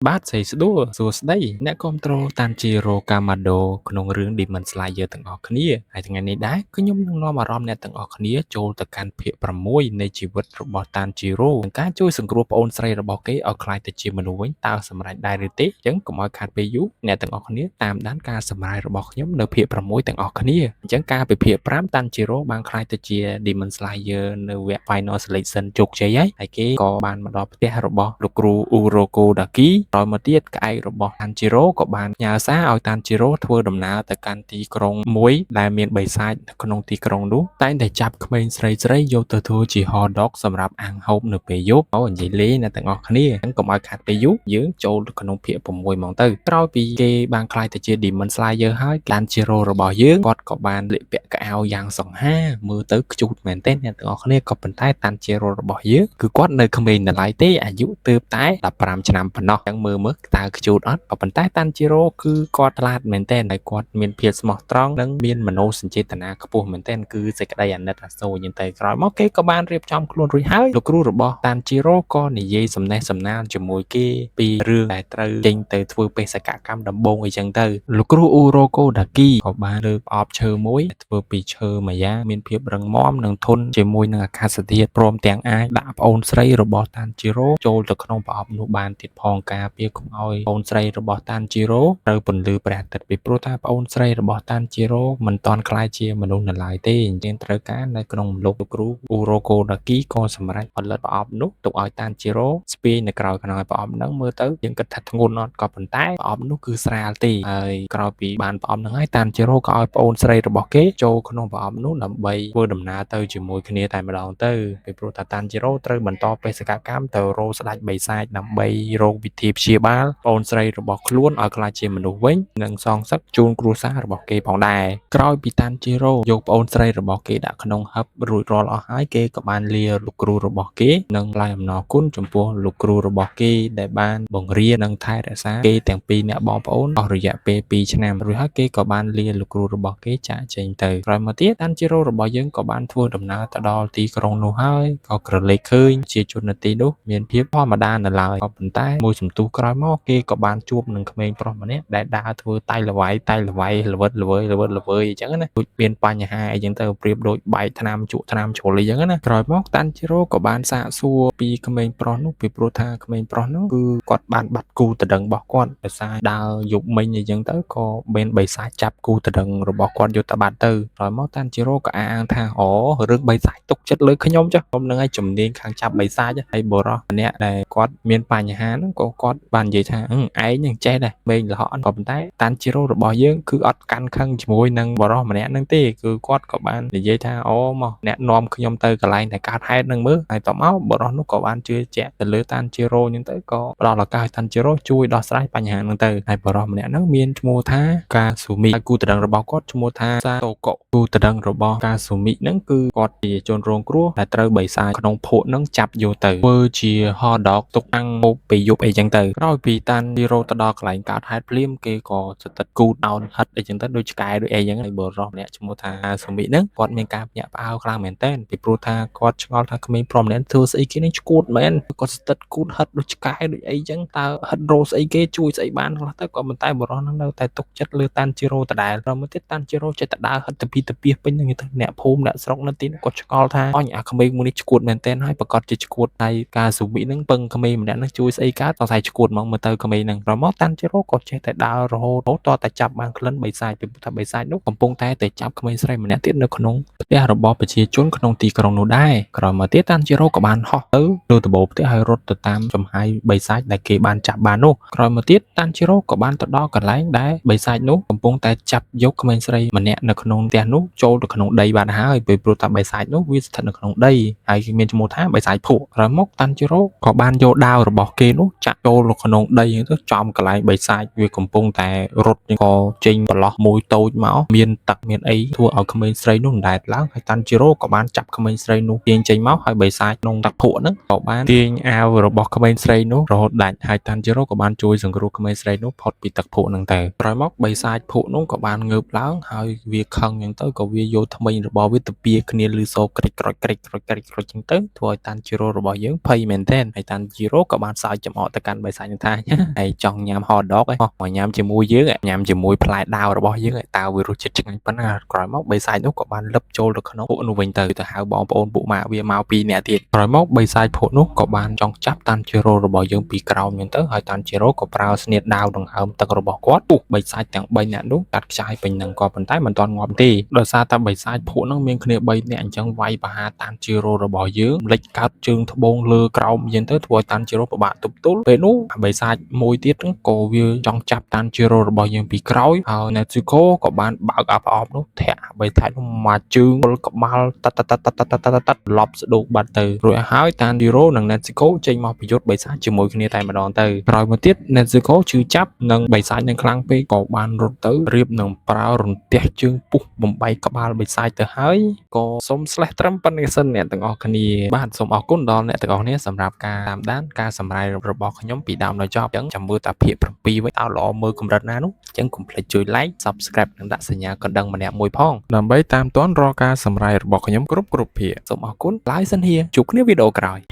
បាទស្រីស្ដួលសួស្តីអ្នកគ្រប់គ្រងតាន់ជីរ៉ូកាម៉ាដូក្នុងរឿង Demon Slayer ទាំងអស់គ្នាហើយថ្ងៃនេះដែរខ្ញុំនឹងនាំអារម្មណ៍អ្នកទាំងអស់គ្នាចូលទៅកាន់ភាគ6នៃជីវិតរបស់តាន់ជីរ៉ូនិងការជួយសង្គ្រោះប្អូនស្រីរបស់គេឲ្យក្លាយទៅជាមនុស្សវិញតើសម្រេចដែរឬទេអញ្ចឹងកុំឲ្យខាតពេលយូរអ្នកទាំងអស់គ្នាតាមដានការសម្រាយរបស់ខ្ញុំនៅភាគ6ទាំងអស់គ្នាអញ្ចឹងការពីភាគ5តាន់ជីរ៉ូបានក្លាយទៅជា Demon Slayer នៅវគ្គ Final Selection ជោគជ័យហើយហើយគេក៏បានមកដល់ផ្ទះរបស់លោកគ្រូអ៊ូរ៉ូកូដាគីក្រោយមកទៀតក្អែករបស់តាន់ជីរ៉ូក៏បានផ្ញើសារឲ្យតាន់ជីរ៉ូធ្វើដំណើរទៅកាន់ទីក្រុងមួយដែលមានបិសាចនៅក្នុងទីក្រុងនោះតែងតែចាប់ក្មេងស្រីស្រីយកទៅធ្វើជា hot dog សម្រាប់អាំងហូបនៅពេលយប់អូនិយាយលេងអ្នកទាំងអស់គ្នាអញ្ចឹងកុំឲ្យខាតពេលយូរយើងចូលទៅក្នុងភាគ6ហ្មងទៅក្រោយពីគេបានក្លាយទៅជា Demon Slayer ហើយតាន់ជីរ៉ូរបស់យើងគាត់ក៏បានលាកពាក់កៅអៅយ៉ាងសង្ហាមើលទៅខ្ជូតមែនទែនអ្នកទាំងអស់គ្នាក៏ប៉ុន្តែតាន់ជីរ៉ូរបស់យើងគឺគាត់នៅក្មេងនៅឡើយទេអាយុទើបតែ15ឆ្នាំប៉ុណ្ណោះអញ្ចឹងមើលមើលតើខ្ជូតអត់ក៏ប៉ុន្តែតាន់ជីរ៉ូគឺគាត់ឆ្លាតមែនទែនហើយគាត់មានភាពស្មោះត្រង់និងមានមនោសញ្ចេតនាខ្ពស់មែនទែនគឺសេចក្តីអាណិតអាសូរអញ្ចឹងទៅក្រោយមកគេក៏បានរៀបចំខ្លួនរួចហើយលោកគ្រូរបស់តាន់ជីរ៉ូក៏និយាយសំណេះសំណាលជាមួយគេពីរឿងដែលត្រូវចេញទៅធ្វើបេសកកម្មដំបូងអីចឹងទៅលោកគ្រូអ៊ូរ៉ូកូដាគីក៏បានលើកប្រអប់ឈើមួយដែលធ្វើពីឈើមួយយ៉ាងមានភាពរឹងមាំនិងធន់ជាមួយនឹងអាកាសធាតុព្រមទាំងអាចដាក់ប្អូនស្រីរបស់តាន់ជីរ៉ូចូលទៅក្នុងប្រអប់នោះបានទៀតផងការពារកុំឲ្យប្អូនស្រីរបស់តាន់ជីរ៉ូត្រូវពន្លឺព្រះអាទិត្យពីព្រោះថាប្អូនស្រីរបស់តាន់ជីរ៉ូមិនទាន់ក្លាយជាមនុស្សនៅឡើយទេអញ្ចឹងត្រូវការនៅក្នុងម្លប់លោកគ្រូអ៊ូរ៉ូកូដាគីក៏សម្រេចផលិតប្រអប់នោះទុកឲ្យតាន់ជីរ៉ូស្ពាយនៅក្រោយខ្នើយប្រអប់ហ្នឹងមើលទៅយើងគិតថាធ្ងន់អត់ក៏ប៉ុន្តែប្រអប់នោះគឺស្រាលទេហើយក្រោយពីបានប្រអប់ហ្នឹងហើយតាន់ជីរ៉ូក៏ឲ្យប្អូនស្រីរបស់គេចូលក្នុងប្រអប់នោះដើម្បីធ្វើដំណើរទៅជាមួយគ្នាតែម្ដងទៅពីព្រោះថាតាន់ជីរ៉ូត្រូវបន្តបេសកកម្មទៅរកស្ដេចបិសាចដើម្បីរកវិធីព្យាបាលប្អូនស្រីរបស់ខ្លួនឲ្យក្លាយជាមនុស្សវិញនិងសងសឹកជូនគ្រួសាររបស់គេផងដែរក្រោយពីតាន់ជីរ៉ូយកប្អូនស្រីរបស់គេដាក់ក្នុងហឹបរួចរាល់អស់ហើយគេក៏បានលាលោកគ្រូរបស់គេនិងថ្លែងអំណរគុណចំពោះលោកគ្រូរបស់គេដែលបានបង្រៀននិងថែរក្សាគេទាំងពីរនាក់បងប្អូនអស់រយៈពេល2ឆ្នាំរួចហើយគេក៏បានលាលោកគ្រូរបស់គេចាកចេញទៅក្រោយមកទៀតតាន់ជីរ៉ូរបស់យើងក៏បានធ្វើដំណើរទៅដល់ទីក្រុងនោះហើយក៏ក្រឡេកឃើញជាជននៅទីនោះមានភាពធម្មតានៅឡើយក៏ប៉ុន្តែមួយសន្ទុះក្រោយមកគេក៏បានជួបនឹងក្មេងប្រុសម្នាក់ដែលដើរធ្វើតៃល្វៃតៃល្វៃល្វិតល្វើយល្វិតល្វើយអញ្ចឹងណាដូចមានបញ្ហាអីចឹងទៅប្រៀបដូចបែកថ្នាំជក់ថ្នាំជ្រុលអីចឹងណាក្រោយមកតាន់ជីរ៉ូក៏បានសាកសួរពីក្មេងប្រុសនោះពីព្រោះថាក្មេងប្រុសនោះគឺគាត់បានបាត់គូដណ្ដឹងរបស់គាត់ដោយសារដើរយប់មិញអីចឹងទៅក៏មានបិសាចចាប់គូដណ្ដឹងរបស់គាត់យកទៅបាត់ទៅក្រោយមកតាន់ជីរ៉ូក៏អះអាងថាអូរឿងបិសាចទុកចិត្តលើខ្ញុំចុះខ្ញុំនឹងឲ្យជំនាញខាងចាប់បិសាចហើយបុរសម្នាក់ដែលគាត់មានបញ្ហាហ្នឹងក៏គាត់បាននិយាយថាឯងនឹងចេះដែរមេងលហកក៏ប៉ុន្តែតាន់ជីរ៉ូរបស់យើងគឺអត់កាន់ខឹងជាមួយនឹងបុរសម្នាក់ហ្នឹងទេគឺគាត់ក៏បាននិយាយថាអូមកអ្នកនាំខ្ញុំទៅកន្លែងដែលកើតហេតុហ្នឹងមើលហើយតមកបុរសនោះក៏បានជឿជាក់ទៅលើតាន់ជីរ៉ូហ្នឹងទៅក៏ផ្ដល់ឱកាសឲ្យតាន់ជីរ៉ូជួយដោះស្រាយបញ្ហាហ្នឹងទៅហើយបុរសម្នាក់ហ្នឹងមានឈ្មោះថាកាស៊ូមីហើយគូដណ្ដឹងរបស់គាត់ឈ្មោះថាសាតូកុគូដណ្ដឹងរបស់កាស៊ូមីហ្នឹងគឺគាត់ជាជនរងគ្រោះដែលត្រូវបិសាចក្នុងភក់ហ្នឹងចាប់យកទៅធ្វើជា hot dog ទុកអាំងហូបពេលយប់អីចឹងទៅក្រោយពីតាន់ជីរ៉ូទៅដល់កន្លែងកើតហេតុភ្លាមគេក៏ស្តិតគូតអោនហិតអីចឹងទៅដូចឆ្កែដូចអីចឹងហើយបុរសម្នាក់ឈ្មោះថាស៊ូមីហ្នឹងគាត់មានការភ្ញាក់ផ្អើលខ្លាំងមែនទែនពីព្រោះថាគាត់ឆ្ងល់ថាក្មេងប្រុសម្នាក់ធ្វើស្អីគេនឹងឈួតមែនគាត់ស្តិតគូតហិតដូចឆ្កែដូចអីចឹងតើហិតរោស្អីគេជួយស្អីបានខ្លះទៅក៏ប៉ុន្តែបុរសហ្នឹងនៅតែទុកចិត្តលើតាន់ជីរ៉ូដដែលដល់មួយទៀតតាន់ជីរ៉ូចេះតែដើរហិតទៅពីទៅពីពេញហ្នឹងទៅអ្នកភូមិអ្នកស្រុកនៅទីនោះគាត់ឆ្ងល់ថាអញអាក្មេងមួយនេះឈួតមែនទែនហើយប្រកាសជាឈួតហើយការស៊ូមីហ្នឹងពឹងក្មេងម្នាក់ហ្នឹងជួយស្អីកើតសង្ស័យឈួតហ្មងមើលទៅក្មេងហ្នឹងក្រោយមកតាន់ជីរ៉ូក៏ចេះតែដើររហូតតតែចាប់បានក្លិនបិសាចពីព្រោះថាបិសាចនោះកំពុងតែទៅចាប់ក្មេងស្រីម្នាក់ទៀតនៅក្នុងផ្ទះរបស់ប្រជាជនក្នុងទីក្រុងនោះដែរក្រោយមកទៀតតាន់ជីរ៉ូក៏បានហោះទៅលើដំបូលផ្ទះហើយរត់ទៅតាមចំហាយបិសាចដែលគេបានចាប់បាននោះក្រោយមកទៀតតាន់ជីរ៉ូក៏បានទៅដល់កន្លែងដែលបិសាចនោះកំពុងតែចាប់យកក្មេងស្រីម្នាក់នៅក្នុងផ្ទះនោះចូលទៅក្នុងដីបានហើយពីព្រោះថាបិសាចនោះវាស្ថិតនៅក្នុងដីហើយគេមានឈ្មោះថាបិសាចភក់ក្រោយមកតាន់ជីរ៉ូក៏បានយកដាវរបស់គេនោះចាក់ចូលនៅក្នុងដីហ្នឹងទៅចំកន្លែងបិសាចវាកំពុងតែរត់ក៏ចេញប្រឡោះមួយតូចមកមានទឹកមានអីធ្វើឲ្យក្មេងស្រីនោះអណ្ដែតឡើងហើយតាន់ជីរ៉ូក៏បានចាប់ក្មេងស្រីនោះទាញចេញមកហើយបិសាចក្នុងទឹកភក់ហ្នឹងក៏បានទាញអាវរបស់ក្មេងស្រីនោះរហូតដាច់ហើយតាន់ជីរ៉ូក៏បានជួយសង្គ្រោះក្មេងស្រីនោះផុតពីទឹកភក់ហ្នឹងទៅក្រោយមកបិសាចភក់នោះក៏បានងើបឡើងហើយវាខឹងហ្នឹងទៅក៏វាយកធ្មេញរបស់វាទៅពៀគ្នាឮសូរក្រិចក្រូចក្រិចក្រូចក្រិចក្រូចចឹងទៅធ្វើឲ្យតាន់ជីរ៉ូរបស់យើងភ័យមែនទែនហើយតាន់ជីរ៉ូក៏បានសើចចំអកទៅកាន់បិ បិសាចនឹងថា ឯងចង់ញ៉ាំ hot dog ឯងមកញ៉ាំជាមួយយើងញ៉ាំជាមួយផ្លែដាវរបស់យើងតើវារសជាតិឆ្ងាញ់ប៉ុណ្ណាក្រោយមកបិសាចនោះក៏បានលឹបចូលទៅក្នុងភក់នោះវិញទៅទៅហៅបងប្អូនពួកម៉ាកវាមកពីរនាក់ទៀតក្រោយមកបិសាចភក់នោះក៏បានចង់ចាប់តាន់ជីរ៉ូរបស់យើងពីក្រោមហ្នឹងទៅហើយតាន់ជីរ៉ូក៏ប្រើស្នៀតដាវដង្ហើមទឹករបស់គាត់ពុះបិសាចទាំង3នាក់នោះកាត់ខ្ចាយពេញនឹងក៏ប៉ុន្តែមិនទាន់ងាប់ទេដោយសារតែបិសាចភក់ហ្នឹងមានគ្នា3នាក់អញ្ចឹងវាយប្រហារតាន់ជីរ៉ូរបស់យើងលិចកើតជើងត្បូងលើក្រោមអញ្ចឹងទៅធ្វើឲ្យតាន់ជីរ៉ូពិបាកទប់ទល់ពេលនោះបិសាចមួយទៀតហ្នឹងក៏វាចង់ចាប់តាន់ជីរ៉ូរបស់យើងពីក្រោយហើយ Nezuko ក៏បានបើកអាប្រអប់នោះធាក់បិសាចនោះមកជើងពុលក្បាលតាត់តាត់តាត់តាត់តាត់តាត់ឡប់ស្ដូកបាត់ទៅរួចហើយតាន់ជីរ៉ូនិង Nezuko ចេញមកប្រយុទ្ធបិសាចជាមួយគ្នាតែម្ដងទៅក្រោយមកទៀត Nezuko ឈឺចាប់និងបិសាចនឹងខ្លាំងពេកក៏បានរត់ទៅរៀបនឹងប្រើរន្ទះជើងពុះបំបែកក្បាលបិសាចទៅហើយក៏សូម slash ត្រឹមប៉ុណ្ណេះសិនអ្នកទាំងអស់គ្នាបាទសូមអរគុណដល់អ្នកទាំងអស់គ្នាសម្រាប់ការតាមដានការសម្រាយរបស់ខ្ញុំពីដើមដល់ចប់អញ្ចឹងចាំមើលតាភាគ7វិញតើល្អមើលកម្រិតណានោះអញ្ចឹងកុំភ្លេចជួយ like subscribe និងដាក់សញ្ញាកណ្ដឹងម្នាក់មួយផងដើម្បីតាមទាន់រាល់ការសម្រាយរបស់ខ្ញុំគ្រប់គ្រប់ភាគសូមអរគុណ like សិនហៀជួបគ្នាវីដេអូក្រោយ។